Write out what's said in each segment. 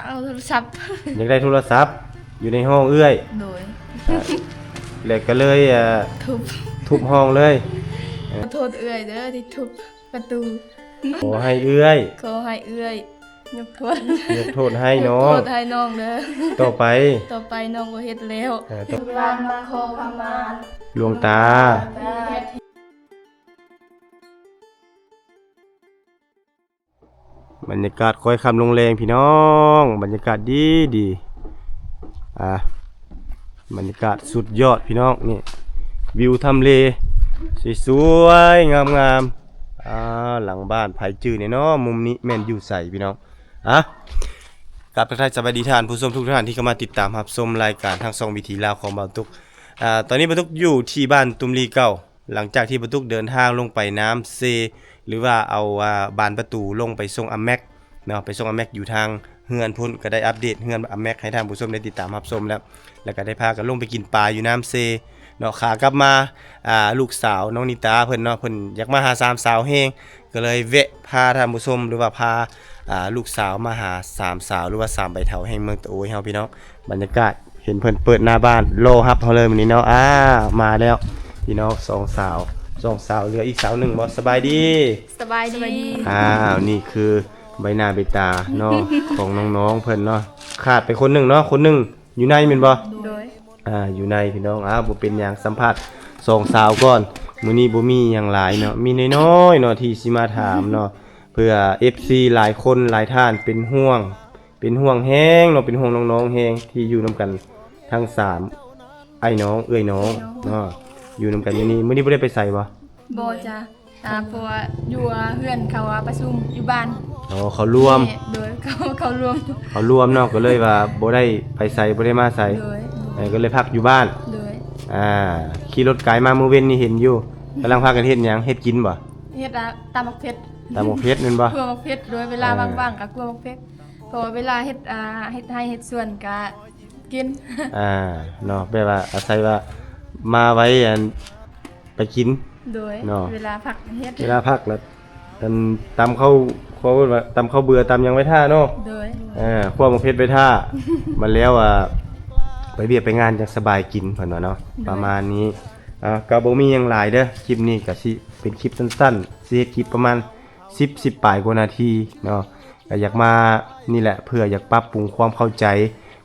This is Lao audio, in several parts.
ເອົາໂທລະສັບ ຢາກໄດ້ໂທລະສັບ ຢູ່ໃນຫ້ອງເອື້ອຍ ໂດຍ ແລ້ວກໍເລີຍ ເອີ່ ທຸບ ທຸບຫ້ອງເລີຍ ເອີ່ ຂໍໂທດເອື້ອຍເດີທີ່ທຸບປະຕູ ຂໍໃຫ້ເອື້ອຍ ຂໍໃຫ້ເອື້ອຍຍົກໂທດ ຍົກໂທດໃຫ້ນ້ອງ ຍົກໂທດໃຫ້ນ້ອງເດີ ຕໍ່ໄປ ຕໍ່ໄປນ້ອງບໍ່ເຮັດແລ້ວ ເອີ່ ຕໍ່ ລູກຫຼານມາຂໍຂະມາຫຼວງຕາ ທີ່ເຮັດ ບັນຍາກາດຄ້ອຍຄ່ຳລົງແລງພີ່ນ້ອງ ບັນຍາກາດດີດີ ອ່າ ບັນຍາກາດສຸດຍອດພີ່ນ້ອງ ນີ້ ວິວທຳເລ ສວຍໆ ງາມໆ ອ່າ ຫຼັງບ້ານ ໃຜຈື່ແດ່ເນາະ ມຸມນີ້ແມ່ນຢູ່ໃສພີ່ນ້ອງ ອ່າ ກາບທັກທາຍສະບາຍດີທ່ານຜູ້ຊົມທຸກທ່ານທີ່ເຂົ້າມາຕິດຕາມຮັບຊົມລາຍການທາງຊ່ອງວິຖີລາວຂອງບ່າວຕຸກ ອ່າ ຕອນນີ້ບ່າວຕຸກຢູ່ທີ່ບ້ານຕຸມລີເກົ່າ ຫຼັງຈາກທີ່ບ່າວຕຸກເດີນທາງລົງໄປນ້ຳເຊ ຫຼືວ່າເອົາ ອ່າ ບານປະຕູລົງໄປສົ່ງອາແມັກເນາະ ໄປສົ່ງອາແມັກຢູ່ທາງເຮືອນພຸ້ນ ກໍໄດ້ອັບເດດເຮືອນອາແມັກໃຫ້ທ່ານຜູ້ຊົມໄດ້ຕິດຕາມຮັບຊົມແລ້ວ ແລ້ວກໍໄດ້ພາກັນລົງໄປກິນປາຢູ່ນ້ຳເຊເນາະ ຂາກັບມາ ອ່າ ລູກສາວນ້ອງນິຕາເພິ່ນເນາະ ເພິ່ນຢາກມາຫາສາມສາວແຮງ ກໍເລີຍແວະພາທ່ານຜູ້ຊົມ ຫຼືວ່າພາ ອ່າ ລູກສາວມາຫາສາມສາວ ຫຼືວ່າສາມໃບເຖົ້າແຫ່ງເມືອງຕະໂອຍເຮົາພີ່ນ້ອງ ບັນຍາກາດ ເຫັນເພິ່ນເປີດໜ້າບ້ານ ລໍຮັບເຮົາເລີຍມື້ນີ້ເນາະ ອ່າ ມາແລ້ວພີ່ນ້ອງ ສອງສາວ ສອງສາວ ເຫຼືອອີກສາວໜຶ່ງບໍ່ ສະບາຍດີ ສະບາຍດີ ອ້າວ ນີ້ຄືໃບໜ້າໃບຕາເນາະ ຂອງນ້ອງໆເພິ່ນເນາະ ຂາດໄປຄົນໜຶ່ງເນາະ ຄົນໜຶ່ງຢູ່ໃນແມ່ນບໍ່ ໂດຍ ອ່າ ຢູ່ໃນພີ່ນ້ອງ ອ້າວ ບໍ່ເປັນຫຍັງ ສຳພາດສອງສາວກ່ອນ ມື້ນີ້ບໍ່ມີຫຍັງຫຼາຍເນາະ ມີນ້ອຍໆເນາະ ທີ່ຊິມາຖາມເນາະ ເພື່ອເອັຟຊີຫຼາຍຄົນຫຼາຍທ່ານເປັນຫ່ວງ ເປັນຫ່ວງແຮງເນາະ ເປັນຫ່ວງນ້ອງໆແຮງ ທີ່ຢູ່ນຳກັນທັງສາມ ອ້າຍນ້ອງ ເອື້ອຍນ້ອງເນາະ ຢູ່ນຳກັນຢູ່ນີ້ ມື້ນີ້ບໍ່ໄດ້ໄປໃສບໍ່ ບໍ່ຈ້າ ອ່າ ເພາະວ່າຢູ່ເຮືອນເຂົາປະຊຸມຢູ່ບ້ານ ອໍ ເຂົາລວມ ໂດຍ ເຂົາ ເຂົາລວມ ເຂົາລວມເນາະ ກໍເລີຍວ່າບໍ່ໄດ້ໄປໃສ ບໍ່ໄດ້ມາໃສ ໂດຍ ເອີ ກໍເລີຍພັກຢູ່ບ້ານ ໂດຍ ອ່າ ຂີ່ລົດກາຍມາມື້ເວັນນີ້ເຫັນຢູ່ ກຳລັງພາກັນເຮັດຫຍັງ ເຮັດກິນບໍ່ ເຮັດ ອ່າ ຕຳໝາກເຜັດ ຕຳໝາກເຜັດແມ່ນບໍ່ ຂົ້ວໝາກເຜັດ ໂດຍ ເວລາ ອ່າ ວ່າງໆກໍຂົ້ວໝາກເຜັດ ເພາະວ່າເວລາເຮັດ ອ່າ ເຮັດໄຮ່ເຮັດສວນກໍກິນ ອ່າ ເນາະ ແບບວ່າອາໄສວ່າມາໄວ ອັນ ໄປກິນ ໂດຍ ເນາະ ເວລາພັກເຮັດ ເວລາພັກລະ ອັນ ຕຳເຂົ້າ ເຂົາເອີ້ນວ່າຕຳເຂົ້າເບືອ ຕຳຫຍັງໄວ້ຖ້າເນາະ ໂດຍ ອ່າ ຂົ້ວໝາກເຜັດໄວ້ຖ້າ ມາແລ້ວ ອ່າ ໄປວຽກໄປງານຈັ່ງສະບາຍກິນ ເພິ່ນວ່າເນາະ ໂດຍ ປະມານນີ້ ອ່າ ກໍບໍ່ມີຫຍັງຫຼາຍເດີ ຄລິບນີ້ກໍຊິເປັນຄລິບສັ້ນໆ ຊິເຮັດຄລິບປະມານສິບ ສິບປາຍກວ່ານາທີເນາະ ກໍຢາກມານີ້ແຫຼະ ເພື່ອຢາກປັບປຸງຄວາມເຂົ້າໃຈ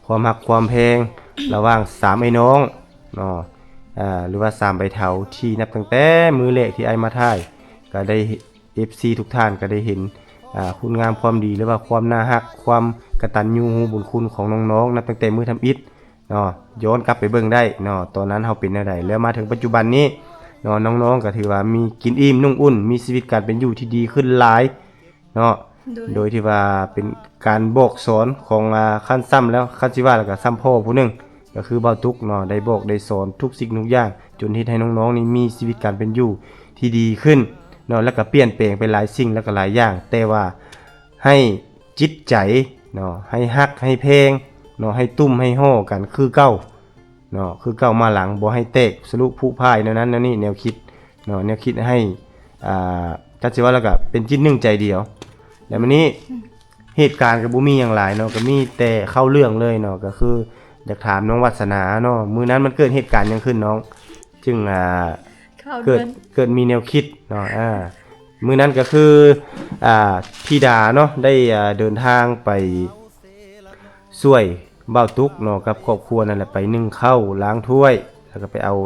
ຄວາມຮັກຄວາມແພງ ລະຫວ່າງສາມອ້າຍນ້ອງເນາະ ອ່າ ຫຼືວ່າສາມໃບເຖົ້າ ທີ່ນັບຕັ້ງແຕ່ມື້ແລກທີ່ອ້າຍມາຖ່າຍ ກໍໄດ້ ເອັຟຊີທຸກທ່ານກໍໄດ້ເຫັນ ອ່າ ຄຸນງາມຄວາມດີ ຫຼືວ່າຄວາມໜ້າຮັກ ຄວາມກະຕັນຍູຮູ້ບຸນຄຸນຂອງນ້ອງໆ ນັບຕັ້ງແຕ່ມື້ທຳອິດເນາະ ຍ້ອນກັບໄປເບິ່ງໄດ້ເນາະ ຕອນນັ້ນເຮົາເປັນແນວໃດ ແລ້ວມາເຖິງປັດຈຸບັນນີ້ເນາະ ນ້ອງໆກໍຖືວ່າມີກິນອີ່ມນຸ່ງອຸ່ນ ມີຊີວິດການເປັນຢູ່ທີ່ດີຂຶ້ນຫຼາຍເນາະ ໂດຍ ໂດຍທີ່ວ່າເປັນການບອກສອນຂອງ ອ່າ ຂັ້ນຊ້ຳແລ້ວ ຄັນຊິວ່າແລ້ວກໍຊ້ຳພໍ່ຜູ້ໜຶ່ງ ກໍຄືບ່າວຕຸກເນາະ ໄດ້ບອກໄດ້ສອນທຸກສິ່ງທຸກຢ່າງ ຈົນເຮັດໃຫ້ນ້ອງໆນີ້ມີຊີວິດການເປັນຢູ່ທີ່ດີຂຶ້ນເນາະ ແລ້ວກໍປ່ຽນແປງໄປຫຼາຍສິ່ງ ແລ້ວກໍຫຼາຍຢ່າງ ແຕ່ວ່າໃຫ້ຈິດໃຈເນາະ ໃຫ້ຮັກໃຫ້ແພງເນາະ ໃຫ້ຕຸ້ມໃຫ້ຫໍ່ກັນຄືເກົ່າເນາະ ຄືເກົ່າມາຫຼັງ ບໍ່ໃຫ້ແຕກສະລຸຜຸພາຍແນວນັ້ນແນວນີ້ ແນວຄິດເນາະ ແນວຄິດໃຫ້ ອ່າ ຈັກຊິວ່າແລ້ວກໍເປັນຈິດໜຶ່ງໃຈດຽວ ແລ້ວມື້ນີ້ ເຫດການກໍບໍ່ມີຫຍັງຫຼາຍເນາະ ກໍມີແຕ່ເຂົ້າເລື່ອງເລີຍເນາະ ກໍຄືຢາກຖາມນ້ອງວັດສະໜາເນາະ ມື້ນັ້ນມັນເກີດເຫດການຫຍັງຂຶ້ນນ້ອງ ຈຶ່ງ ອ່າ ເຂົ້າ ເກີດ ເດືອນ ເກີດມີແນວຄິດເນາະ ອ່າ ມື້ນັ້ນກໍຄື ອ່າ ທິດາເນາະ ໄດ້ ອ່າ ເດີນທາງໄປ ຊ່ວຍບ່າວຕຸກເນາະ ກັບຄອບຄົວນັ້ນແຫຼະ ໄປໜຶ້ງເຂົ້າລ້າງຖ້ວຍ ແລ້ວກໍໄປເອົາ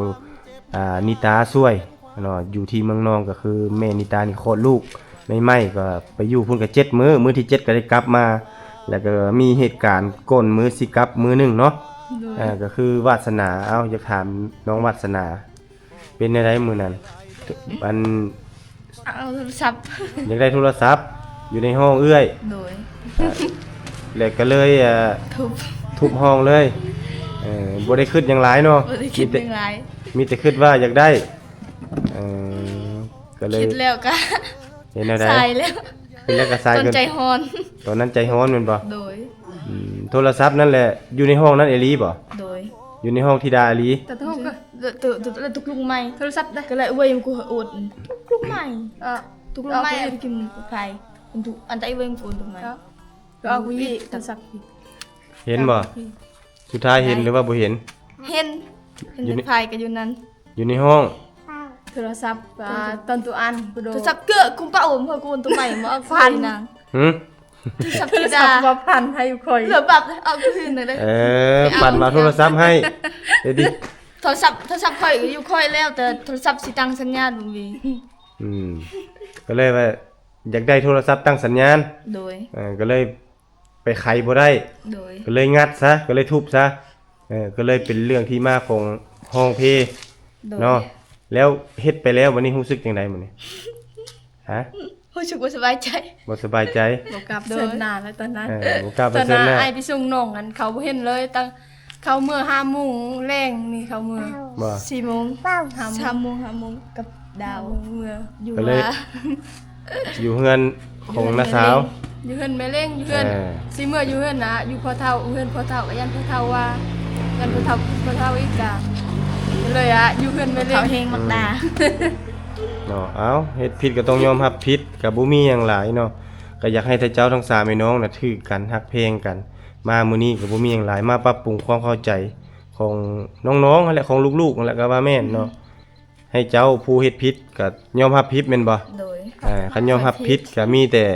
ອ່າ ນິຕາຊ່ວຍເນາະ ຢູ່ທີ່ເມືອງນອງ ກໍຄືແມ່ນິຕານີ້ຄອດລູກໃໝ່ໆ ກໍໄປຢູ່ພຸ້ນກໍເຈັດມື້ ມື້ທີເຈັດກໍໄດ້ກັບມາ ແລ້ວກໍມີເຫດການກ່ອນມື້ຊິກັບມື້ໜຶ່ງເນາະ ໂດຍ ອ່າ ກໍຄືວາດສະໜາ ເອົ້າ ຢາກຖາມນ້ອງວາດສະໜາ ເປັນແນວໃດມື້ນັ້ນ ອັນ ເອົາໂທລະສັບ ຢາກໄດ້ໂທລະສັບ ຢູ່ໃນຫ້ອງເອື້ອຍ ໂດຍ ອ່າ ແລ້ວກໍເລີຍ ອ່າ ທຸບ ທຸບຫ້ອງເລີຍ ເອີ ບໍ່ໄດ້ຄິດຫຍັງຫຼາຍເນາະ ບໍ່ໄດ້ຄິດຫຍັງຫຼາຍ ມີແຕ່ ມີແຕ່ຄິດວ່າຢາກໄດ້ ເອີ ກໍເລີຍ ຄິດແລ້ວກໍ ເຮັດແນວໃດ ສາຍແລ້ວ ເຮັດແລ້ວກໍສາຍ ຕອນໃຈຮ້ອນ ຕອນນັ້ນໃຈຮ້ອນແມ່ນບໍ່ ໂດຍ ອືມ ໂທລະສັບນັ້ນແຫຼະ ຢູ່ໃນຫ້ອງນັ້ນອີ່ຫຼີບໍ່ ໂດຍ ຢູ່ໃນຫ້ອງທິດາອີ່ຫຼີ ແຕ່ຫ້ອງກໍ ໂຕ ໂຕ ໂຕ ແລ້ວຕຸກລຸກໃໝ່ ໂທລະສັບເດ້ ກໍແລ້ວເວີຍມັນກໍໂອດ ຕຸກລຸກໃໝ່ ເອີ ຕຸກລຸກໃໝ່ ເອົາໄປກິນໄປ ອັນຕຸ ອັນໃດເວີຍມັນກໍໂອດຕຸກໃໝ່ ກໍເອົາໄປໂທລະສັບ ເຫັນບໍ່? ສຸດທ້າຍເຫັນ ໄດ້ ຫຼືວ່າບໍ່ເຫັນ? ເຫັນ ເຫັນ ຢູ່ໃນ ແຕ່ຝ່າຍກໍຢູ່ນັ້ນ ຢູ່ໃນຫ້ອງ ໂທລະສັບ ອ່າ ຕອນຕົວອັນ ໂທລະສັບເກີກ ກຸມປະໂອມ ເຮົາກູນຕົວໃໝ່ມາເອົາໄຟນາງ ຫື? ໂທລະສັບ ໂທລະສັບ ທີ່ດາ ວ່າພັນໃຫ້ຂ້ອຍ ເຫຼືອບັບ ເອົາຄືນເລີຍ ເອີ ໄປເອົາ ພັນມາໂທລະສັບໃຫ້ ເດດ ໂທລະສັບ ໂທລະສັບຂ້ອຍຢູ່ຂ້ອຍແລ້ວ ແຕ່ໂທລະສັບຊິຕັ້ງສັນຍານບໍ່ມີ ອືມ ກໍເລີຍວ່າຢາກໄດ້ໂທລະສັບຕັ້ງສັນຍານ ໂດຍ ເອີ ກໍເລີຍ ໄປໄຂບໍ່ໄດ້ ໂດຍ ກໍເລີຍງັດຊະ ກໍເລີຍທຸບຊະ ເອີ ກໍເລີຍເປັນເລື່ອງທີ່ມາຂອງຮ້ອງເພ ໂດຍ ເນາະ ແລ້ວເຮັດໄປແລ້ວ ບັດນີ້ຮູ້ສຶກຈັ່ງໃດບັດນີ້? ຮະ? ຮູ້ສຶກບໍ່ສະບາຍໃຈ ບໍ່ສະບາຍໃຈ ບໍ່ກັບ ໂດຍ ເຊີນໜ້າແລ້ວຕອນນັ້ນ ເອີ ບໍ່ກັບ ຕອນນັ້ນ ເຊີນໜ້າ ອ້າຍໄປສົ່ງນ້ອງ ອັນ ເຂົາບໍ່ເຫັນເລີຍ ຕັ້ງ ເຂົາເມືອຫ້າໂມງແລງນີ້ ເຂົາເມືອ ບໍ່? ສີ່ໂມງ ຫ້າໂມງ ສາມໂມງ ຫ້າໂມງກັບດາວ ຫ້າໂມງເມືອ ຢູ່ ກໍເລີຍ ວ່າ ຢູ່ເຮືອນຂອງນ້າສາວ ຢູ່ເຮືອນແມ່ເລັງ ຢູ່ເຮືອນ ເອີ ຊິເມືອຢູ່ເຮືອນນະ ຢູ່ພໍ່ເຖົ້າ ເຮືອນພໍ່ເຖົ້າ ກໍຢ້ານພໍ່ເຖົ້າວ່າ ຢ້ານພໍ່ເຖົ້າ ພໍ່ເຖົ້າອີກກະ ກໍເລີຍອະ ຢູ່ເຮືອນແມ່ເລັງ ເຂົາແຮງມັກດ່າ ອືມ ເນາະ ເອົ້າ ເຮັດຜິດກໍຕ້ອງຍອມຮັບຜິດ ກໍບໍ່ມີຫຍັງຫຼາຍເນາະ ກໍຢາກໃຫ້ທ່ານເຈົ້າທັງສາມ ແມ່ນ້ອງນະ ຖືກກັນ ຮັກແພງກັນ ມາມື້ນີ້ກໍບໍ່ມີຫຍັງຫຼາຍ ມາປັບປຸງຄວາມເຂົ້າໃຈຂອງນ້ອງໆຫັ້ນແຫຼະ ຂອງລູກໆຫັ້ນແຫຼະ ກໍວ່າແມ່ນເນາະ ໃຫ້ເຈົ້າຜູ້ເຮັດຜິດກໍຍອມຮັບຜິດແມ່ນບໍ່? ໂດຍ ອ່າ ຄັນຍອມຮັບຜິດກໍມີແຕ່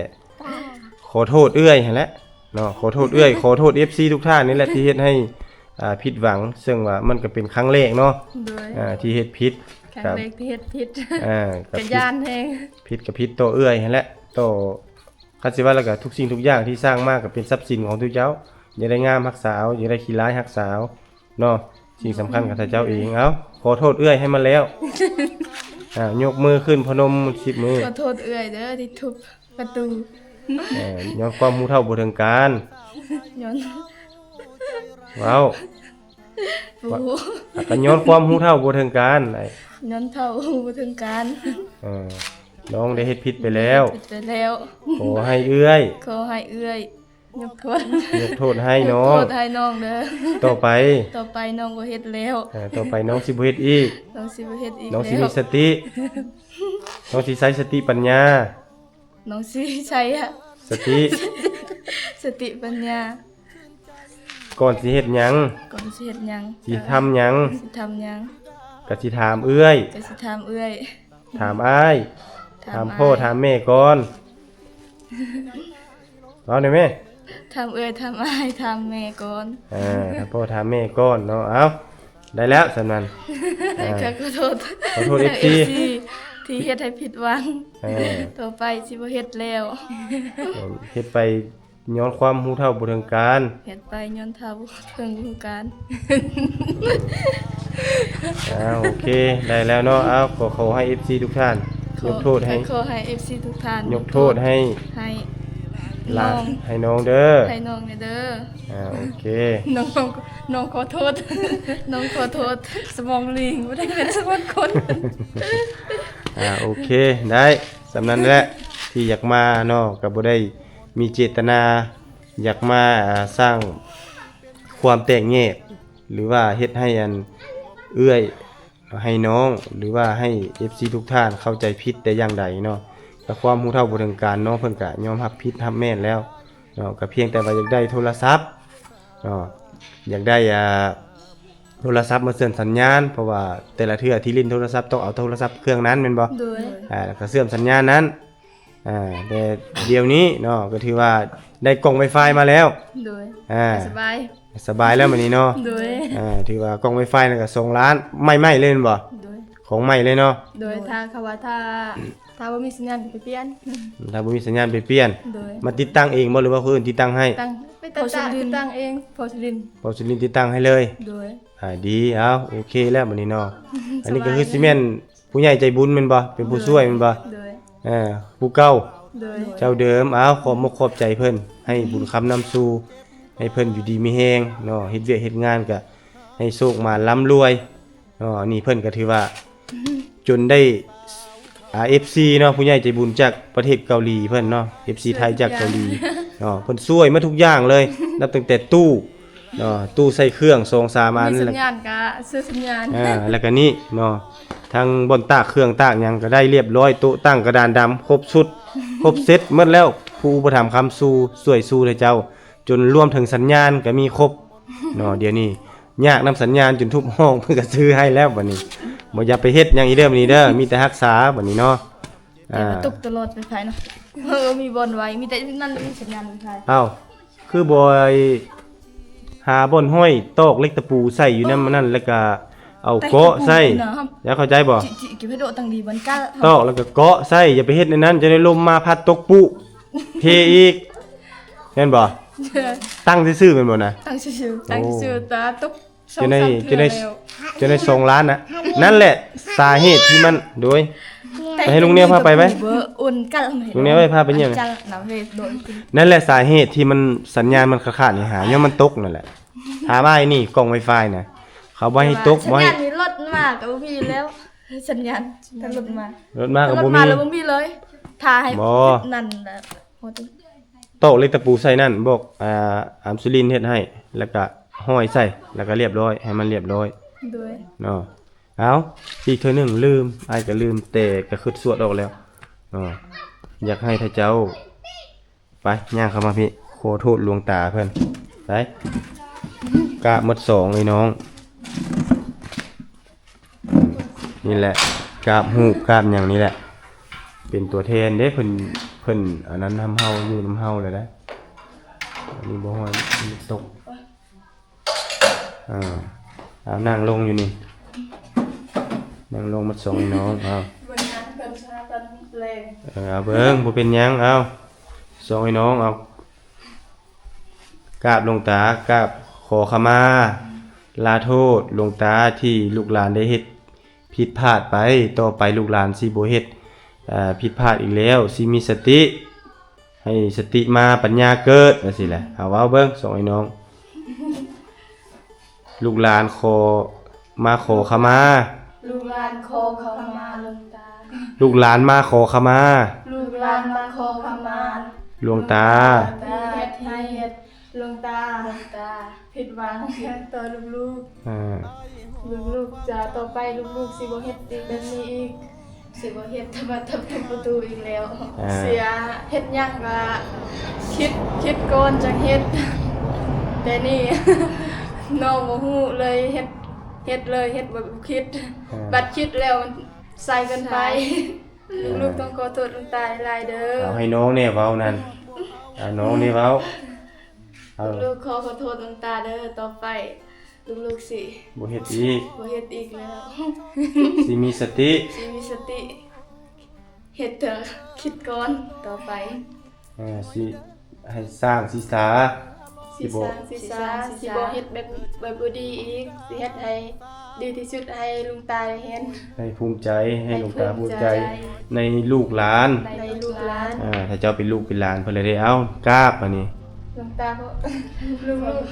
ຂໍໂທດເອື້ອຍຫັ້ນແຫຼະເນາະ ຂໍໂທດເອື້ອຍ ຂໍໂທດເອັຟຊີທຸກທ່ານນີ້ແຫຼະທີ່ເຮັດໃຫ້ ອ່າ ຜິດຫວັງ ເຊິ່ງວ່າມັນກໍເປັນຄັ້ງແລກເນາະ ໂດຍ ອ່າ ທີ່ເຮັດຜິດ ຄັ້ງແລກທີ່ເຮັດຜິດ ອ່າ ກໍ ກໍຢ້ານແຮງ ຜິດກໍຜິດຕໍ່ເອື້ອຍຫັ້ນແຫຼະ ຕໍ່ ຄັນຊິວ່າແລ້ວກໍທຸກສິ່ງທຸກຢ່າງທີ່ສ້າງມາກໍເປັນຊັບສິນຂອງຕົວເຈົ້າ ຢ່າໄດ້ງາມຮັກສາເອົາ ຢ່າໄດ້ຂີ້ຮ້າຍຮັກສາເອົາເນາະ ສິ່ງສຳຄັນກໍຖ້າເຈົ້າເອງ ເອົ້າ ຂໍໂທດເອື້ອຍໃຫ້ມັນແລ້ວ ອ່າ ຍົກມືຂຶ້ນພະນົມສິບມື ຂໍໂທດເອື້ອຍເດີທີ່ທຸບປະຕູ ເອີ ຍ້ອນຄວາມຮູ້ເທົ່າບໍ່ເຖິງການ ຍ້ອນ ເວົ້າ ບໍ່ຮູ້ ກໍຍ້ອນຄວາມຮູ້ເທົ່າບໍ່ເຖິງການ ຍ້ອນເທົ່າບໍ່ເຖິງການ ເອີ ນ້ອງໄດ້ເຮັດຜິດໄປແລ້ວ ຜິດໄປແລ້ວ ຂໍໃຫ້ເອື້ອຍ ຂໍໃຫ້ເອື້ອຍຍົກໂທດ ຍົກໂທດໃຫ້ນ້ອງ ຍົກໂທດໃຫ້ນ້ອງເດີ ຕໍ່ໄປ ຕໍ່ໄປນ້ອງບໍ່ເຮັດແລ້ວ ເອີ ຕໍ່ໄປນ້ອງຊິບໍ່ເຮັດອີກ ນ້ອງຊິບໍ່ເຮັດອີກ ນ້ອງຊິມີສະຕິ ນ້ອງຊິໃຊ້ສະຕິປັນຍາ ນ້ອງຊິໃຊ້ສະຕິ ສະຕິປັນຍາ ກ່ອນຊິເຮັດຫຍັງ ກ່ອນຊິເຮັດຫຍັງ ຊິທຳຫຍັງ ຊິທຳຫຍັງ ກໍຊິຖາມເອື້ອຍ ກໍຊິຖາມເອື້ອຍ ຖາມອ້າຍ ຖາມ ຖາມພໍ່ ອ້າຍ ຖາມແມ່ກ່ອນ ເວົ້າໄດ້ແມ່ ຖາມເອື້ອຍ ຖາມອ້າຍ ຖາມແມ່ກ່ອນ ເອີ ຖາມພໍ່ ຖາມແມ່ກ່ອນເນາະ ເອົ້າ ໄດ້ແລ້ວສ່ຳນັ້ນ ເອີ ກໍຂໍໂທດ ຂໍໂທດເອັຟຊີ ເອັຟຊີ ທີ່ເຮັດໃຫ້ຜິດຫວັງ ເອີ ຕໍ່ໄປຊິບໍ່ເຮັດແລ້ວ ເຮັດໄປຍ້ອນຄວາມຮູ້ເທົ່າບໍ່ເຖິງການ ເຮັດໄປຍ້ອນເທົ່າບໍ່ເຖິງການ ອ່າ ໂອເຄ ໄດ້ແລ້ວເນາະ ເອົາ ກໍຂໍໃຫ້ເອັຟຊີທຸກທ່ານ ຂໍ ຍົກໂທດໃຫ້ ຂໍໃຫ້ເອັຟຊີທຸກທ່ານ ຍົກໂທດໃຫ້ ໃຫ້ ຫຼານ ນ້ອງ ໃຫ້ນ້ອງເດີ ໃຫ້ນ້ອງແດ່ເດີ ອ່າ ໂອເຄ ນ້ອງ ນ້ອງຂໍໂທດ ນ້ອງຂໍໂທດ ສະໝອງລີງ ບໍ່ໄດ້ເປັນສະໝອງຄົນ ອ່າ ໂອເຄ ໄດ້ ສ່ຳນັ້ນແຫຼະ ທີ່ຢາກມາເນາະ ກໍບໍ່ໄດ້ມີເຈດຕະນາ ຢາກມາ ອ່າ ສ້າງຄວາມແຕກແຍກ ຫຼືວ່າເຮັດໃຫ້ອັນເອື້ອຍ ໃຫ້ນ້ອງ ຫຼືວ່າໃຫ້ເອັຟຊີທຸກທ່ານເຂົ້າໃຈຜິດແຕ່ຢ່າງໃດເນາະ ແຕ່ຄວາມຮູ້ເທົ່າບໍ່ເຖິງການ ນ້ອງເພິ່ນກະຍອມຮັບຜິດຮັບແມ່ນແລ້ວເນາະ ກະພຽງແຕ່ວ່າຢາກໄດ້ໂທລະສັບເນາະ ຢາກໄດ້ ອ່າ ໂທລະສັບມາເຊື່ອມສັນຍານ ເພາະວ່າແຕ່ລະເທື່ອທີ່ຫຼິ້ນໂທລະສັບຕ້ອງເອົາໂທລະສັບເຄື່ອງນັ້ນແມ່ນບໍ່? ໂດຍ ອ່າ ແລ້ວກະເຊື່ອມສັນຍານນັ້ນ ອ່າ ແຕ່ດຽວນີ້ເນາະ ກໍຖືວ່າໄດ້ກ້ອງໄວຟາຍມາແລ້ວ ໂດຍ ອ່າ ສະບາຍ ສະບາຍແລ້ວບັດນີ້ເນາະ ໂດຍ ອ່າ ຖືວ່າກ້ອງໄວຟາຍນັ້ນກໍສອງລ້ານ ໃໝ່ໆເລີຍແມ່ນບໍ່? ໂດຍ ຂອງໃໝ່ເລີຍເນາະ ໂດຍ ຖ້າ ເຂົາວ່າຖ້າ ຖ້າບໍ່ມີສັນຍານກໍໄປປ່ຽນ ຖ້າບໍ່ມີສັນຍານໄປປ່ຽນ ໂດຍ ມາຕິດຕັ້ງເອງບໍ່ ຫຼືວ່າຄົນອື່ນຕິດຕັ້ງໃຫ້? ຕັ້ງ ໄປຕິດຕັ້ງ ຕິດຕັ້ງເອງ ພໍ່ສຸລິນ ພໍ່ສຸລິນຕິດຕັ້ງໃຫ້ເລີຍ ໂດຍ ອ່າ ດີ ເອົາ ໂອເຄແລ້ວບັດນີ້ເນາະ ອັນນີ້ກໍຄືຊິແມ່ນ ຜູ້ໃຫຍ່ໃຈບຸນແມ່ນບໍ່? ເປັນຜູ້ຊ່ວຍແມ່ນບໍ່? ໂດຍ ເອີ ຜູ້ເກົ່າ ໂດຍ ເຈົ້າເດີມ ເອົາ ຂອບມົກຂອບໃຈເພິ່ນ ໃຫ້ບຸນຄຳນຳສູ່ ໃຫ້ເພິ່ນຢູ່ດີມີແຮງເນາະ ເຮັດວຽກເຮັດງານກະໃຫ້ໂຊກມານລ່ຳລວຍເນາະ ອັນນີ້ເພິ່ນກະຖືວ່າຈົນໄດ້ ອ່າ ເອັຟຊີເນາະ ຜູ້ໃຫຍ່ໃຈບຸນຈາກປະເທດເກົາຫຼີເພິ່ນເນາະ ເອັຟຊີໄທຈາກເກົາຫຼີເນາະ ເພິ່ນຊ່ວຍມາທຸກຢ່າງເລີຍ ນັບຕັ້ງແຕ່ຕູ້ ເນາະ ຕູ້ໃສ່ເຄື່ອງສອງສາມອັນ ມີສັນຍານກະຊື້ສັນຍານ ອ່າ ແລ້ວກະນີ້ເນາະ ທັງບ່ອນຕາກເຄື່ອງຕາກຫຍັງກະໄດ້ລຽບລ້ອຍ ໂຕະຕັ່ງກະດານດຳ ຄົບຊຸດ ຄົບເຊັດໝົດແລ້ວ ຜູ້ອຸປະຖຳຄ້ຳຊູ ຊ່ວຍຊູໃຫ້ເຈົ້າ ຈົນລວມເຖິງສັນຍານກໍມີຄົບເນາະ. ດຽວນີ້ຍາກນຳສັນຍານ ຈົນທຸບຫ້ອງເພິ່ນກໍຊື້ໃຫ້ແລ້ວບັດນີ້. ບໍ່ຢ່າໄປເຮັດຫຍັງອີກເດີບັດນີ້ເດີ ມີແຕ່ຮັກສາບັດນີ້ເນາະ. ແຕ່ວ່າ ອ່າ ຕົກຕະຫຼອດໄວຟາຍເນາະ ເອີ ມີບ່ອນໄວ້ ມີແຕ່ນັ້ນ ມີສັນຍານໄວຟາຍ. ອ້າວ ຄືບໍ່ໄດ້ຫາບ່ອນຫ້ອຍຕອກເຫຼັກຕະປູໃສ່ຢູ່ນຳ ອໍ ອັນນັ້ນ ແລ້ວກໍເອົາເກາະໃສ່ ແຕ່ຕົກຕະປູນະ ຢ່າເຂົ້າໃຈບໍ່? ຈິ ຈິ ເກັບໃຫ້ໂດະຕັ້ງດີ ມັນກະ ຕອກແລ້ວກໍເກາະໃສ່ ຢ່າໄປເຮັດໃນນັ້ນ ຈະໄດ້ລົມມາພັດຕົກປຸເພອີກ ແມ່ນບໍ່? ຕັ້ງຊື່ໆແມ່ນບໍ່ນະ? ຕັ້ງຊື່ໆ ໂອ້ ຕັ້ງຊື່ໆ ແຕ່ຕົກ ເຈົ້າໄດ້ ສອງສາມເທື່ອ ເຈົ້າໄດ້ ແລ້ວ ເຈົ້າໄດ້ສອງລ້ານນະ. ນັ້ນແຫຼະສາເຫດທີ່ມັນ ໂດຍ ແຕ່ ໄປໃຫ້ລຸງແນວພາໄປໄວ້ ເບີໂອນກັນ ລຸງແນວໄວ້ພາໄປຢ້ຽມ ອັນຈັນນະເວດໂດຍ ນັ້ນແຫຼະສາເຫດທີ່ມັນ ສັນຍານມັນຂາດໆນີ້ຫາ ຍ້ອນມັນຕົກນັ້ນແຫຼະ. ຖາມອ້າຍນີ້ ກ້ອງໄວຟາຍນະ ເຂົາບໍ່ໃຫ້ຕົກ ແຕ່ວ່າ ບໍ່ໃຫ້ ສັນຍານນີ້ລົດມາກໍບໍ່ມີແລ້ວ ສັນຍານ ຖ້າລົດມາ ລົດມາກໍບໍ່ມີ ລົດມາແລ້ວບໍ່ມີເລີຍ ຖ້າໃຫ້ ບໍ່ ນັ້ນແຫຼະ ໂອເຄ ຕອກເຫຼັກຕະປູໃສ່ນັ້ນ ບອກ ອ່າ ອາມສຸລິນເຮັດໃຫ້ ແລ້ວກະຫ້ອຍໃສ່ ແລ້ວກະລຽບຮ້ອຍ ໃຫ້ມັນລຽບຮ້ອຍ ໂດຍ ເນາະ. ເອົາ ອີກເທື່ອໜຶ່ງ ລືມ ອ້າຍກະລືມ ແຕ່ກະຄຶດສວດອອກແລ້ວເນາະ. ຢາກໃຫ້ທ່ານເຈົ້າ ໄປ ຍ່າງເຂົ້າມາພີ້ ຂໍໂທດຫຼວງຕາເພິ່ນ ໄປ ກາບໝົດສອງເອີຍນ້ອງ. ນີ້ແຫຼະ ກາບຮູບກາບຫຍັງນີ້ແຫຼະ ເປັນຕົວແທນເດ້ ເພິ່ນ ເພິ່ນອັນນັ້ນນຳເຮົາ ຢູ່ນຳເຮົາແລ້ວໄດ໋ ອັນນີ້ບໍ່ຮ້ອນ ມັນຕົກ. ອ່າ ເອົານັ່ງລົງຢູ່ນີ້ ນັ່ງລົງໝົດສອງເອີຍນ້ອງ. ເອົາ ເບິ່ງງານເພິ່ນຊະຕອນແລງ ເອີ ເອົາເບິ່ງ ບໍ່ເປັນຫຍັງ. ເອົາ ສອງເອີຍນ້ອງ ເອົາ ກາບຫຼວງຕາ ກາບຂໍຂະມາລາໂທດຫຼວງຕາ ທີ່ລູກຫຼານໄດ້ເຮັດຜິດພາດໄປ, ຕໍ່ໄປລູກຫຼານຊິບໍ່ເຮັດ ເອີ ຜິດພາດອີກແລ້ວ, ຊິມີສະຕິ, ໃຫ້ສະຕິມາ ປັນຍາເກີດ ຈັ່ງຊີ້ແຫຼະ. ເອົາເວົ້າເບິ່ງ ສອງເອື້ອຍນ້ອງ. ລູກຫຼານຂໍ ມາຂໍຂະມາ. ລູກຫຼານຂໍຂະມາຫຼວງຕາ. ລູກຫຼານມາຂໍຂະມາ. ລູກຫຼານມາຂໍຂະມາຫຼວງຕາ. ທີ່ເຮັດໃຫ້ ຫຼວງຕາ ຫຼວງຕາ ຜິດຫວັງຕໍ່ລູກໆ. ອ່າ ລູກໆຈະ ຕໍ່ໄປລູກໆຊິບໍ່ເຮັດອີກແບບນີ້ອີກ. ຊິບໍ່ເຮັດທຳມະ ທຳ ທຳປະຕູອີກແລ້ວ. ອ່າ ເສຍ ເຮັດຫຍັງກະຄິດ ຄິດກ່ອນຈັ່ງເຮັດ. ແຕ່ນີ້ນ້ອງບໍ່ຮູ້ເລີຍ ເຮັດ ເຮັດເລີຍ ເຮັດແບບບໍ່ຄິດ. ອ່າ ບັດຄິດແລ້ວມັນສາຍເກີນໄປ. ສາຍ. ລູກໆຕ້ອງຂໍໂທດຫຼວງຕາຫຼາຍໆເດີ. ເອົາໃຫ້ນ້ອງແດ່ເວົ້ານັ້ນ. ເອົາ ນ້ອງແດ່ເວົ້າ. ເອົາ ລູກຂໍ ຂໍໂທດຫຼວງຕາເດີ. ຕໍ່ໄປ ລູກໆຊິ ບໍ່ເຮັດອີກ ບໍ່ເຮັດອີກແລ້ວ. ຊິມີສະຕິ ຊິມີສະຕິ ເຮັດເທື່ອ ຄິດກ່ອນຕໍ່ໄປ. ເອີ ຊິໃຫ້ສ້າງສິສາ ຊິບໍ່ ຊິສ້າງສິສາ ສິບໍ່ ຊິບໍ່ເຮັດແບບ ແບບບໍ່ດີອີກ ຊິເຮັດໃຫ້ດີທີ່ສຸດໃຫ້ຫຼວງຕາໄດ້ເຫັນ ໃຫ້ພູມໃຈ ໃຫ້ຫຼວງຕາພູມໃຈ ໃຫ້ພູມໃຈໃນລູກຫຼານ ໃນລູກຫຼານ. ອ່າ ຖ້າເຈົ້າເປັນລູກເປັນຫຼານເພິ່ນລະເດ້. ເອົາ ກາບບາດນີ້. ຫຼວງຕາ ລູກ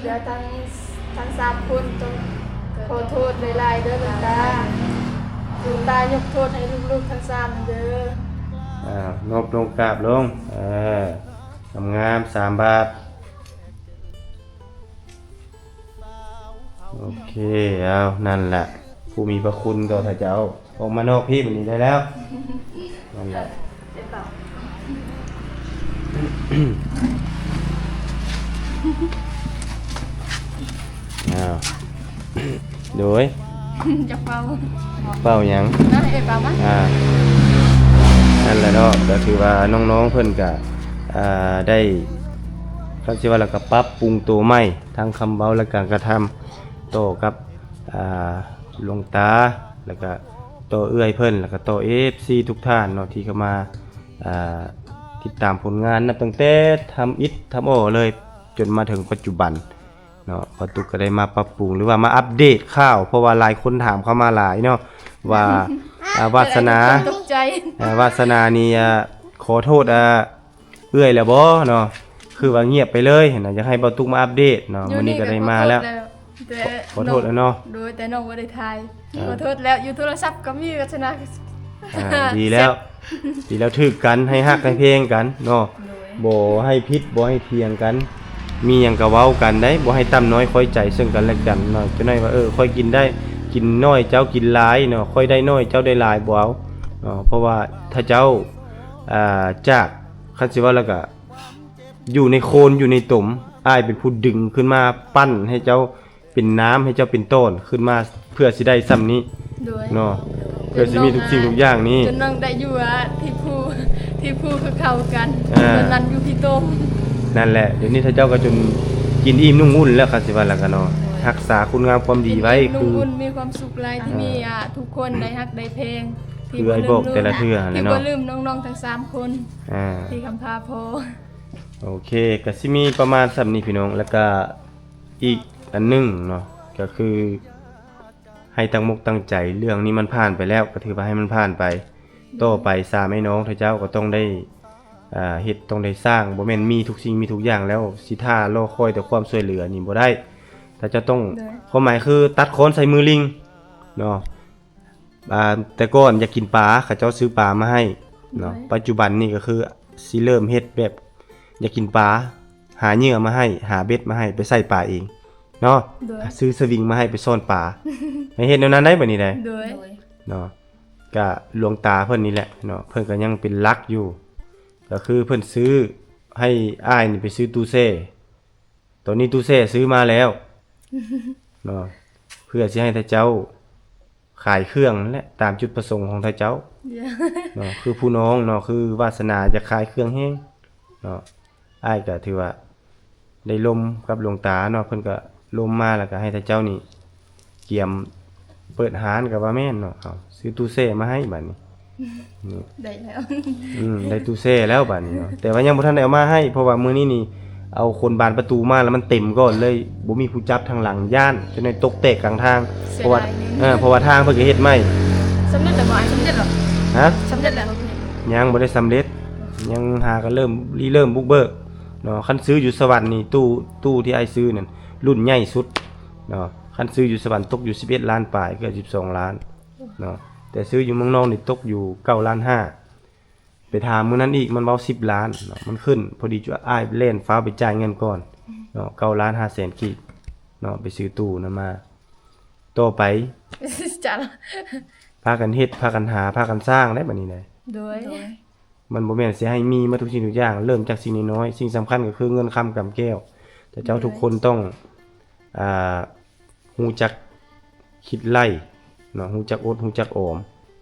ໆ ດຽວທັງ ທັງສາມຄົນຕ້ອງຂໍໂທດຫຼາຍໆເດີຫຼວງຕາ. ຫຼວງຕາຍົກໂທດໃຫ້ລູກໆທັງສາມເດີ. ອ່າ ນົບລົງ ກາບລົງ. ເອີ ງາມໆ ສາມບາດ. ໂອເຄ ເອົາ ນັ້ນລະ ຜູ້ມີພະຄຸນຕໍ່ພະເຈົ້າ. ອອກມານອກພີ້ບາດນີ້ໄດ້ແລ້ວ. ນັ້ນແຫຼະ. ອ້າວ ໂດຍ ຈະເປົ່າ ເປົ່າຫຍັງ? ນັ້ນແຫຼະ ເອີ ເປົ່າມາ. ອ່າ ນັ້ນແຫຼະເນາະ ກໍຖືວ່ານ້ອງໆເພິ່ນກະ ອ່າ ໄດ້ ຄັນຊິວ່າແລ້ວກໍປັບປຸງໂຕໃໝ່ ທັງຄຳເວົ້າ ແລະ ການກະທຳ ຕໍ່ກັບ ອ່າ ຫຼວງຕາ ແລ້ວກະຕໍ່ເອື້ອຍເພິ່ນ ແລ້ວກະຕໍ່ເອັຟຊີທຸກທ່ານເນາະ ທີ່ເຂົ້າມາ ອ່າ ຕິດຕາມຜົນງານ ນັບຕັ້ງແຕ່ທຳອິດທຳອໍເລີຍ ຈົນມາເຖິງປັດຈຸບັນເນາະ. ບ່າວຕຸກກໍໄດ້ມາປັບປຸງ ຫຼືວ່າມາອັບເດດຂ່າວ ເພາະວ່າຫຼາຍຄົນຖາມເຂົ້າມາຫຼາຍເນາະ ວ່າ ອ່າ ວາດສະໜາ ຕົກໃຈ ອ່າ ວາດສະໜານີ້ ອ່າ ຂໍໂທດ ອ່າ ເອື້ອຍແລ້ວບໍ່ເນາະ? ຄືວ່າງຽບໄປເລີຍຫັ້ນນະ. ຢາກໃຫ້ບ່າວຕຸກມາອັບເດດເນາະ. ມື້ນີ້ກໍໄດ້ມາແລ້ວ. ແຕ່ ຂໍໂທດແລ້ວເນາະ. ໂດຍ ແຕ່ນ້ອງບໍ່ໄດ້ຖ່າຍ. ອ່າ ຂໍໂທດແລ້ວ. ຢູ່ໂທລະສັບກໍມີວັດສະນາ. ອ່າ ດີແລ້ວ ດີແລ້ວ ຖືກກັນ ໃຫ້ຮັກໃຫ້ແພງກັນເນາະ. ໂດຍ ບໍ່ໃຫ້ຜິດ ບໍ່ໃຫ້ຖຽງກັນ ມີຫຍັງກໍເວົ້າກັນໄດ໋. ບໍ່ໃຫ້ຕ່ຳນ້ອຍຂ້ອຍໃຈເຊິ່ງກັນແລະກັນເນາະ. ຈັກໜ້ອຍວ່າ ເອີ ຂ້ອຍກິນໄດ້ ກິນໜ້ອຍ ເຈົ້າກິນຫຼາຍເນາະ. ຂ້ອຍໄດ້ໜ້ອຍ ເຈົ້າໄດ້ຫຼາຍ ບໍ່ເອົາເນາະ. ເພາະວ່າຖ້າເຈົ້າ ອ່າ ຈາກ ຄັນຊິເວົ້າແລ້ວກະ ຢູ່ໃນໂຄນ ຢູ່ໃນຕົມ ອ້າຍເປັນຜູ້ດຶງຂຶ້ນມາ ປັ່ນໃຫ້ເຈົ້າເປັນນ້ຳ ໃຫ້ເຈົ້າເປັນຕອນຂຶ້ນມາ ເພື່ອຊິໄດ້ຊ່ຳນີ້ ໂດຍ ເນາະ ໂດຍ ເພື່ອຊິມີທຸກສິ່ງທຸກຢ່າງນີ້ ຈົນນ້ອງໄດ້ຢູ່ ອ່າ ທີ່ຜູ້ ທີ່ຜູ້ຄືເຂົ້າກັນ ອ່າ ຕອນນັ້ນຢູ່ທີ່ໂຕມ ນັ້ນແຫຼະ ດຽວນີ້ເຂົາເຈົ້າກໍຈົນກິນອີ່ມນຸ່ງອຸ່ນແລ້ວ ຄັນຊິວ່າແລ້ວກໍເນາະ ໂດຍ ຮັກສາຄຸນງາມຄວາມດີໄວ້ ກິນອີ່ມນຸ່ງອຸ່ນ ມີຄວາມສຸກຫຼາຍທີ່ມີ ອ່າ ອ່າ ທຸກຄົນໄດ້ຮັກໄດ້ແພງ ທີ່ ຄືອ້າຍບອກແຕ່ລະເທື່ອຫັ້ນແຫຼະເນາະ ທີ່ບໍ່ລືມນ້ອງໆທັງສາມຄົນ ອ່າ ທີ່ກຳພາພໍ່ ໂອເຄ ກໍຊິມີປະມານສ່ຳນີ້ພີ່ນ້ອງ ແລ້ວກໍອີກອັນໜຶ່ງເນາະ ກໍຄືໃຫ້ຕັ້ງອົກຕັ້ງໃຈ ເລື່ອງນີ້ມັນຜ່ານໄປແລ້ວ ກໍຖືວ່າໃຫ້ມັນຜ່ານໄປ ຕໍ່ໄປສາມໄອ້ນ້ອງເຂົາເຈົ້າກໍຕ້ອງໄດ້ ອ່າ ເຮັດ ຕ້ອງໄດ້ສ້າງ ບໍ່ແມ່ນມີທຸກສິ່ງມີທຸກຢ່າງແລ້ວ ຊິຖ້າລໍຄອຍແຕ່ຄວາມຊ່ວຍເຫຼືອນີ້ບໍ່ໄດ້ ຖ້າເຈົ້າຕ້ອງ ໂດຍ ຄວາມໝາຍຄືຕັດຄອນໃສ່ມືລິງເນາະ ອ່າ ແຕ່ກ່ອນຢາກກິນປາ ເຂົາເຈົ້າຊື້ປາມາໃຫ້ເນາະ ໂດຍ ປັດຈຸບັນນີ້ກໍຄືຊິເລີ່ມເຮັດແບບຢາກກິນປາ ຫາເຫຍື່ອມາໃຫ້ ຫາເບັດມາໃຫ້ ໄປໃສ່ປາເອງເນາະ ໂດຍ ຊື້ສະວິງມາໃຫ້ໄປຊ້ອນປາ ໃຫ້ເຮັດແນວນັ້ນໄດ້ບັດນີ້ໄດ໋ ໂດຍ ໂດຍ ເນາະ ກະຫຼວງຕາເພິ່ນນີ້ແຫຼະເນາະ ເພິ່ນກະຍັງເປັນຫຼັກຢູ່ ກະຄືເພິ່ນຊື້ໃຫ້ອ້າຍນີ້ໄປຊື້ຕູ້ແຊ່ ຕອນນີ້ຕູ້ແຊ່ຊື້ມາແລ້ວເນາະ ເພື່ອຊິໃຫ້ເຂົາເຈົ້າຂາຍເຄື່ອງນັ້ນແຫຼະ ຕາມຈຸດປະສົງຂອງເຂົາເຈົ້າເນາະ ຄືຜູ້ນ້ອງເນາະ ຄືວາສະໜາຢາກຂາຍເຄື່ອງແຮງເນາະ ອ້າຍກໍຖືວ່າໄດ້ລົມກັບຫຼວງຕາເນາະ ເພິ່ນກໍລົມມາ ແລ້ວກໍໃຫ້ເຂົາເຈົ້ານີ້ກຽມເປີດຮ້ານກໍວ່າແມ່ນເນາະ ເອົາ ຊື້ຕູ້ແຊ່ມາໃຫ້ບັດນີ້ ນີ້ ໄດ້ແລ້ວ ອືມ ໄດ້ຕູ້ແຊ່ແລ້ວບາດນີ້ເນາະ ແຕ່ວ່າຍັງບໍ່ທັນໄດ້ເອົາມາໃຫ້ ເພາະວ່າມື້ນີ້ນີ້ເອົາຄົນບານປະຕູມາແລ້ວມັນເຕັມກ່ອນ ເລີຍບໍ່ມີຜູ້ຈັບທາງຫຼັງ ຢ້ານຈົນໄດ້ຕົກແຕກກາງທາງ ເສຍດາຍ ເພາະວ່າ ເອີ ເພາະວ່າທາງເພິ່ນກໍເຮັດໃໝ່ ສຳເລັດແລ້ວບໍ່ອ້າຍ? ສຳເລັດແລ້ວ ຮະ? ສຳເລັດແລ້ວ ຍັງບໍ່ໄດ້ສຳເລັດ ຍັງຫາກໍເລີ່ມ ລິເລີ່ມບຸກເບີກເນາະ ຄັນຊື້ຢູ່ສະຫວັນນີ້ ຕູ້ ຕູ້ທີ່ອ້າຍຊື້ນັ້ນລຸ້ນໃຫຍ່ສຸດເນາະ ຄັນຊື້ຢູ່ສະຫວັນຕົກຢູ່ສິບເອັດລ້ານປາຍ ເກືອບສິບສອງລ້ານເນາະ ແຕ່ຊື້ຢູ່ເມືອງນອກນີ້ຕົກຢູ່ເກົ້າລ້ານຫ້າ ໄປຖາມມື້ນັ້ນອີກ ມັນເວົ້າສິບລ້ານເນາະ ມັນຂຶ້ນ ພໍດີຈຸອ້າຍແລ່ນຟ້າວໄປຈ່າຍເງິນກ່ອນເນາະ ເກົ້າລ້ານຫ້າແສນກີບເນາະ ໄປຊື້ຕູ້ນັ້ນມາ ຕໍ່ໄປ ຈັດ ພາກັນເຮັດ ພາກັນຫາ ພາກັນສ້າງໄດ໋ບັດນີ້ນະ ໂດຍ ໂດຍ ມັນບໍ່ແມ່ນຊິໃຫ້ມີໝົດທຸກສິ່ງທຸກຢ່າງ ເລີ່ມຈາກສິ່ງນ້ອຍໆ ສິ່ງສຳຄັນກໍຄືເງິນຄຳກຳແກ້ວ ແຕ່ເຈົ້າ ໂດຍ ທຸກຄົນຕ້ອງ ອ່າ ຮູ້ຈັກຄິດໄລ່ເນາະ ຮູ້ຈັກອົດ ຮູ້ຈັກອອມ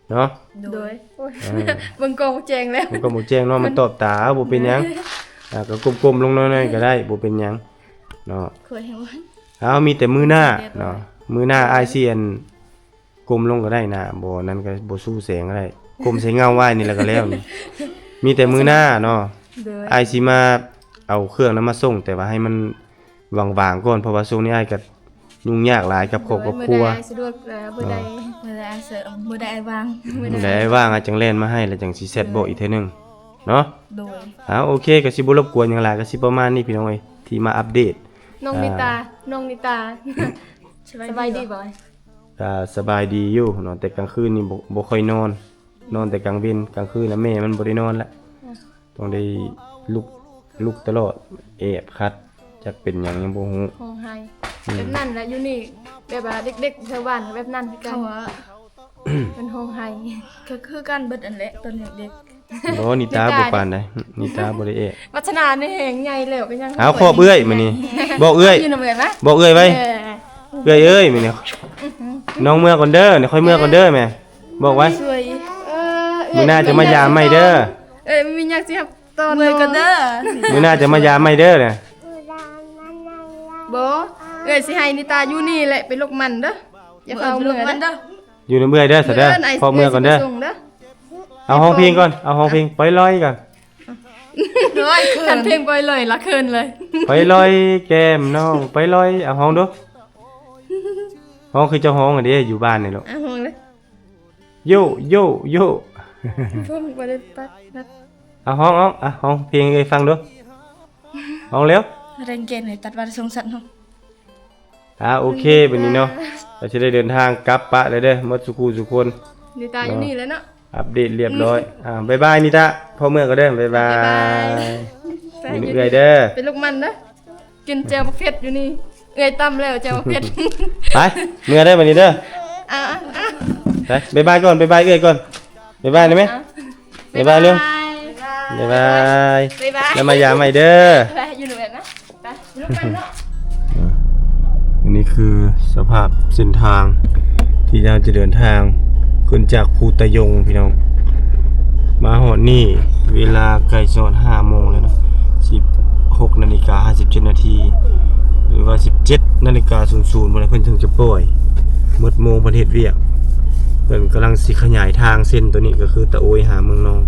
ເນາະ ໂດຍ ໂດຍ ໂອ້ຍ ອ່າ ເບິ່ງກ້ອງບໍ່ແຈ້ງແລ້ວ ເບິ່ງກ້ອງບໍ່ແຈ້ງເນາະ ມັນຕອບຕາ ເອົາ ບໍ່ເປັນຫຍັງ ໂດຍ ອ່າ ກໍກົ້ມໆລົງໜ້ອຍໆກໍໄດ້ ບໍ່ເປັນຫຍັງເນາະ ຂ້ອຍແຮງ ເອົາ ມີແຕ່ມື້ໜ້າເນາະ ມື້ໜ້າ ໂດຍ ອ້າຍຊິ ອັນ ກົ້ມລົງກໍໄດ້ນະ ບໍ່ນັ້ນກໍບໍ່ສູ້ແສງກໍໄດ້ ກົ້ມໃສ່ເງົາອ້າຍນີ້ແລ້ວກໍແລ້ວນີ້ ມີແຕ່ມື້ໜ້າເນາະ ໂດຍ ອ້າຍຊິມາເອົາເຄື່ອງນັ້ນມາສົ່ງ ແຕ່ວ່າໃຫ້ມັນຫວ່າງໆກ່ອນ ເພາະວ່າຊ່ວງນີ້ອ້າຍກໍຫຍຸ້ງຍາກຫຼາຍກັບຄອບກັບຄົວ ໂດຍ ບໍ່ໄດ້ອ້າຍສະດວກ ເອີ ບໍ່ໄດ້ ເນາະ ບໍ່ໄດ້ອ້າຍເສີມ ບໍ່ໄດ້ອ້າຍວ່າງ ມື້ໃດອ້າຍວ່າງອ້າຍຈັ່ງແລ່ນມາໃຫ້ ແລ້ວຈັ່ງຊິແຊັດບອກອີກເທື່ອໜຶ່ງເນາະ ໂດຍ ອ່າ ໂອເຄ ກໍຊິບໍ່ລົບກວນຫຍັງຫຼາຍ ກໍຊິປະມານນີ້ພີ່ນ້ອງເອີຍ ທີ່ມາອັບເດດ ນ້ອງນິຕາ ອ່າ ນ້ອງນິຕາ ສະບາຍດີບໍ່? ກໍສະບາຍດີຢູ່ເນາະ ແຕ່ກາງຄືນນີ້ບໍ່ ບໍ່ຄ່ອຍນອນ ນອນແຕ່ກາງເວັນ ກາງຄືນນະແມ່ມັນບໍ່ໄດ້ນອນລະ ອືມ ຕ້ອງໄດ້ລຸກ ລຸກຕະຫຼອດ ແອບຄັດ ຈັກເປັນຫຍັງຍັງບໍ່ຮູ້ ຮ້ອງໄຫ້ ອືມ ແບບນັ້ນແຫຼະ ຢູ່ນີ້ ແບບວ່າເດັກໆແຖວບ້ານກໍແບບນັ້ນຄືກັນ ເຂົາວ່າ ມັນຮ້ອງໄຫ້ ກໍຄືກັນເບິດຫັ້ນແຫຼະ ຕອນເດັກໆ ບໍ່ ນິຕາ ນິຕາ ບໍ່ປານໃດ ນິຕາບໍ່ໄດ້ແອບ ວັດທະນານີ້ແຮງໃຫຍ່ແລ້ວກໍຍັງ ເອົາ ຂອບເອື້ອຍມື້ນີ້ ບອກເອື້ອຍ ຢູ່ນຳເອື້ອຍມະ ບອກເອື້ອຍໄວ້ ເອີ ເອື້ອຍເອີຍ ມື້ນີ້ ອືຫື ນ້ອງເມືອກ່ອນເດີ ຂ້ອຍເມືອກ່ອນເດີແມ່ ບອກໄວ້ ເອີ ມື້ໜ້າຈະມາຢາມໃໝ່ເດີ ເອີ ມີຫຍັງຊິຮັບຕ້ອນ ເມືອກ່ອນເດີ ມື້ໜ້າຈະມາຢາມໃໝ່ເດີ ບໍ່ ເອື້ອຍຊິໃຫ້ນິຕາຢູ່ນີ້ແຫຼະ ໄປຫຼົກມັນເດີ ຢ່າເຝົ້າເມືອເດີ ຢູ່ນຳເອື້ອຍເດີ ຊະເດີ ພໍ່ເມືອກ່ອນເດີ ເອົາຮ້ອງເພງກ່ອນ ເອົາຮ້ອງເພງ ປອຍລອຍກ່ອນ ຄັນເພງປອຍລອຍລະເຂີນເລີຍ ປອຍລອຍແກ້ມນ້ອງ ປອຍລອຍ ເອົາຮ້ອງດູ ຮ້ອງຄືເຈົ້າຮ້ອງຫັ້ນເດ້ ຢູ່ບ້ານນີ້ລູກ ເອົາຮ້ອງເລີຍ ໂຢ ໂຢ ໂຢ ເພິ່ນບໍ່ໄດ້ປັດ ເອົາຮ້ອງ ເອົາ ເອົາຮ້ອງເພງໃຫ້ເອື້ອຍຟັງດູ ຮ້ອງເລັວ ແຮງເກນໃຫ້ຕັດວ່າສົງສັນເຮົາ ອ່າ ໂອເຄ ບັດນີ້ເນາະ ກໍຊິໄດ້ເດີນທາງກັບປະແລ້ວເດີ ໝົດສູ່ຄູ່ສູ່ຄົນ ນິຕາຢູ່ນີ້ແຫຼະເນາະ ອັບເດດລຽບຮ້ອຍ ອ່າ ບາຍບາຍ ນິຕາ ພໍ່ເມືອກ່ອນເດີ ບາຍບາຍ ບາຍບາຍ ຢູ່ນຳເອື້ອຍເດີ ໄປຫຼົກມັນເດີ ກິນແຈ່ວບັກເຜັດຢູ່ນີ້ ເອື້ອຍຕຳແລ້ວແຈ່ວບັກເຜັດ ໄປ ເມືອເດີບັດນີ້ເດີ ອ່າ ໄປ ບາຍບາຍກ່ອນ ບາຍບາຍເອື້ອຍກ່ອນ ບາຍບາຍໄດ້ໄໝ ອ່າ ບາຍບາຍເລັວ ບາຍບາຍ ບາຍບາຍ ແລ້ວມາຢາມໃໝ່ເດີ ໄປ ຢູ່ນຳເອື້ອຍນະ ໄປ ອັນນີ້ຄືສະພາບເສັ້ນທາງທີ່ເຮົາຈະເດີນທາງຂຶ້ນຈາກພູຕະຍົງ ພີ່ນ້ອງ. ມາຮອດນີ້ເວລາໃກ້ຈະຮອດຫ້າໂມງແລ້ວເນາະ, ສິບຫົກນາລິກາຫ້າສິບເຈັດນາທີ ຫຼືວ່າສິບເຈັດນາລິກາສູນສູນ ເພິ່ນເພິ່ນເຖິງຈະປ່ອຍ. ໝົດໂມງເພິ່ນເຮັດວຽກ, ເພິ່ນກຳລັງຊິຂະຫຍາຍທາງເສັ້ນໂຕນີ້ ກໍຄືຕະໂອຍຫາເມືອງນອງ.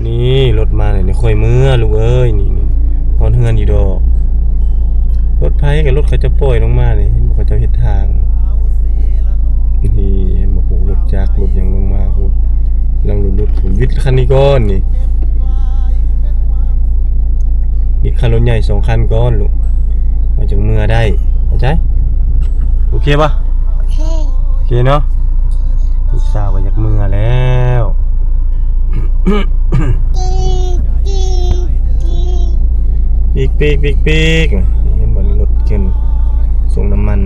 ນີ້ລົດມາແລ້ວນີ້, ຄ່ອຍເມືອລູກເອີຍ. ນີ້ ນີ້ຮອດເຮືອນຢູ່ດອກ. ລົດໃຜກັບລົດເຂົາເຈົ້າປ່ອຍລົງມານີ້, ເຫັນບໍ່ເຂົາເຈົ້າເຮັດທາງ. ນີ້ເຫັນບໍ່ ໂອ້ ລົດຈັກລົດຫຍັງລົງມາພຸ້ນ, ລັງຫຼຸດໆພຸ້ນ. ວິດຄັນນີ້ກ່ອນນີ້, ວິດຄັນລົດໃຫຍ່ສອງຄັນກ່ອນລູກ, ເຮົາຈຶ່ງເມືອໄດ້. ເຂົ້າໃຈ? ໂອເຄບໍ່? ໂອເຄ ໂອເຄເນາະ. ລູກສາວກໍຢາກເມືອແລ້ວ. ປີກໆໆໆ ເຫັນບໍ່ ລົດເກັນສົ່ງນ້ຳມັນ.